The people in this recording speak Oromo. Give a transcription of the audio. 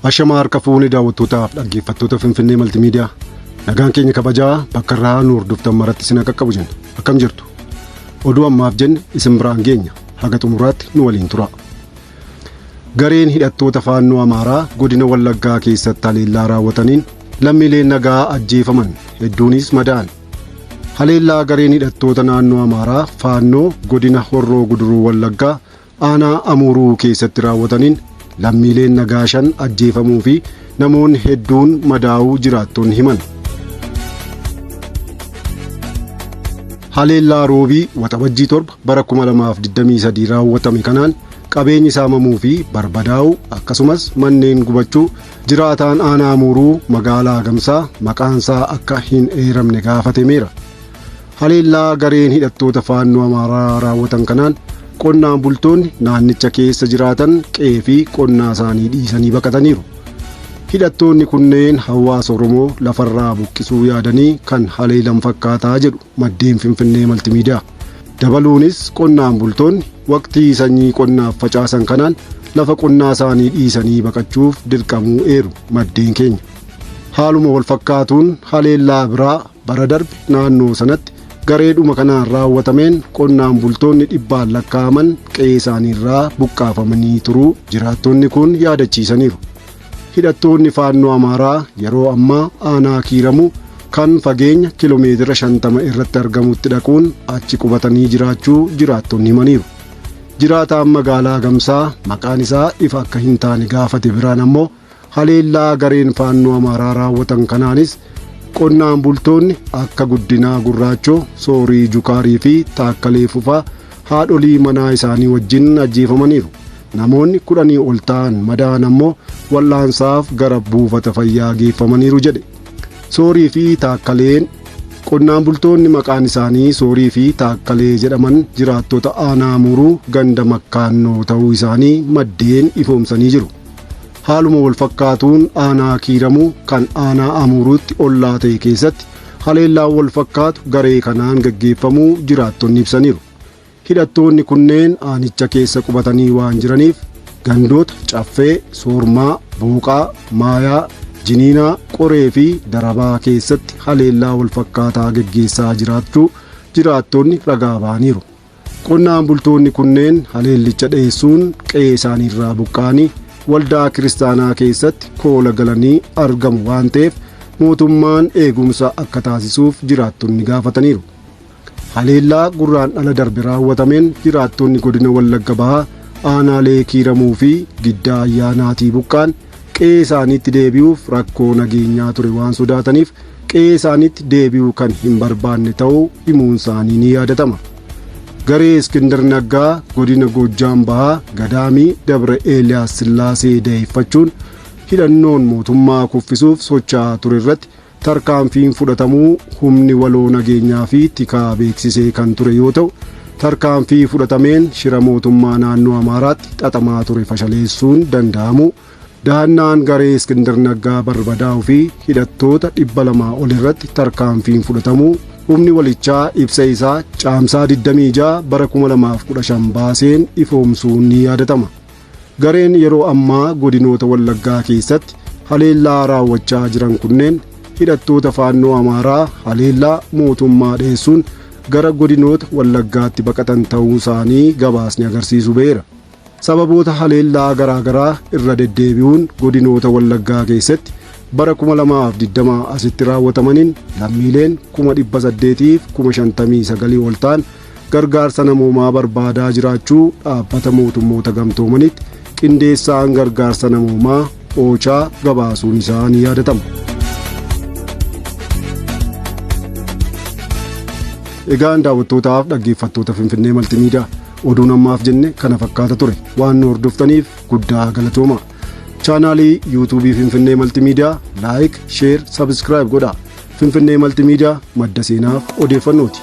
Ashamaa harka fuunee daawwattootaaf dhaggeeffattoota Finfinnee Maltimiidiyaa. Nagaan keenya kabajaa bakka irraa nu hordoftan maratti isin akka qabu jenna. Akkam jirtu? Oduu ammaaf jenne isin biraan geenya. Haga xumuraatti nu waliin tura. Gareen hidhattoota faannoo Amaaraa godina Wallaggaa keessatti haleellaa raawwataniin lammiileen nagaa ajjeefaman hedduunis madaa'an. Haleellaa gareen hidhattoota naannoo Amaaraa faannoo godina Horroo Guduruu Wallaggaa aanaa Amuuruu keessatti raawwataniin lammiileen nagaa 5 ajjeefamuu fi namoonni hedduun madaa'uu jiraattonni himan. Haleellaa Roobii Waxabajjii 7 bara 2023 raawwatame kanaan qabeenyi saamamuu fi barbadaa'uu akkasumas manneen gubachuu jiraataan aanaa Amuuruu magaalaa Gamsaa maqaansaa akka hin eeramne gaafatameera. Haleellaa gareen hidhattoota faannoo Amaaraa raawwatan kanaan qonnaan bultoonni naannicha keessa jiraatan qe'ee fi qonnaa isaanii dhiisanii baqataniiru. Hidhattoonni kunneen hawaasa Oromoo lafarraa buqqisuu yaadanii kan haleelan fakkaataa jedhu maddeen Finfinnee Maltimiidiyaa. Dabaluunis qonnaan bultoonni waqtii sanyii qonnaaf facaasan kanaan lafa qonnaa isaanii dhiisanii baqachuuf dirqamuu eeru maddeen keenya. Haaluma wal fakkaatuun haleellaa biraa bara darbe naannoo sanatti gareedhuma kanaan raawwatameen qonnaan bultoonni dhibbaan lakkaa'aman qe'ee isaaniirraa buqqaafamanii turuu jiraattonni kun yaadachiisaniiru. Hidhattoonni faannoo Amaaraa yeroo ammaa aanaa Kiiramuu kan fageenya kiiloomeetira 50 irratti argamutti dhaquun achi qubatanii jiraachuu jiraattonni himaniiru. Jiraataan magaalaa Gamsaa maqaan isaa ifa akka hin taane gaafate biraan ammoo haleellaa gareen faannoo Amaaraa raawwatan kanaanis qonnaan bultoonni akka Guddinaa Gurraachoo, Soorii Jukaarii fi Taakkalee Fufaa haadholii manaa isaanii wajjin ajjeefamaniiru. Namoonni 10 ol ta'an madaa'an ammoo wal'aansaaf gara buufata fayyaa geeffamaniiru jedhe. Soorii fi Taakkaleen qonnaan bultoonni maqaan isaanii Soorii fi Taakkalee jedhaman jiraattota aanaa Amuuruu ganda Makkaannoo ta'uu isaanii maddeen ifoomsanii jiru. Haaluma wal fakkaatuun aanaa Kiiramuu kan aanaa Amuuruutti ollaa ta'e keessatti haleellaan wal fakkaatu garee kanaan gaggeeffamuu jiraattonni ibsaniiru. Hidhattoonni kunneen aanicha keessa qubatanii waan jiraniif gandoota Caffee, Soormaa, Booqaa, Maayaa, Jiniinaa, Qoree fi Darabaa keessatti haleellaa wal fakkaataa gaggeessaa jiraachuu jiraattonni ragaa ba'aniiru. Qonnaan bultoonni kunneen haleellicha dheessuun qe'ee isaaniirraa buqqa'anii waldaa kiristaanaa keessatti koola galanii argamu waan ta'eef mootummaan eegumsa akka taasisuuf jiraattonni gaafataniiru. Haleellaa gurraan dhala darbe raawwatameen jiraattonni godina Wallagga Bahaa aanaalee Kiiramuu fi Giddaa Ayyaanaatii buqqaan qe'ee isaaniitti deebi'uuf rakkoo nageenyaa ture waan sodaataniif qe'ee isaaniitti deebi'uu kan hin barbaanne ta'uu himuun isaanii ni yaadatama. Garee Iskindar Naggaa godina Goojjaam Bahaa Gadaamii Dabra Eeliyaas Sillaasee da'eeffachuun hidhannoon mootummaa kuffisuuf socho'aa ture irratti tarkaanfiin fudhatamuu humni waloo nageenyaa fi tikaa beeksisee kan ture yoo ta'u, tarkaanfii fudhatameen shira mootummaa naannoo Amaaraatti xaxamaa ture fashaleessuun danda'amu dahannaan garee Iskindar Naggaa barbadaa'uu fi hidhattoota 200 ol irratti tarkaanfiin fudhatamuu humni walichaa ibsa isaa caamsaa 26 bara 2015 baaseen ifoomsuun ni yaadatama. Gareen yeroo ammaa godinoota Wallaggaa keessatti haleellaa raawwachaa jiran kunneen hidhattoota faannoo Amaaraa haleellaa mootummaa dheessuun gara godinoota Wallaggaatti baqatan ta'uu isaanii gabaasni agarsiisu ba'eera. Sababoota haleellaa garaagaraa irra deddeebi'uun godinoota Wallaggaa keessatti bara 2020 asitti raawwatamaniin lammiileen 859,000 ol ta'an gargaarsa namoomaa barbaadaa jiraachuu dhaabbata mootummoota gamtoomanitti qindeessaan gargaarsa namoomaa Oochaa gabaasuun isaa ni yaadatama. Egaan daawwattootaaf dhaggeeffattoota Finfinnee Maltimiidiyaa oduun ammaaf jenne kana fakkaata ture. Waan nu hordoftaniif guddaa galatooma. Chaanaalii yuutuubii Finfinnee Maltimiidiyaa laayik, sheer, sabiskiraayib godhaa. Finfinnee Maltimiidiyaa madda seenaaf odeeffannooti.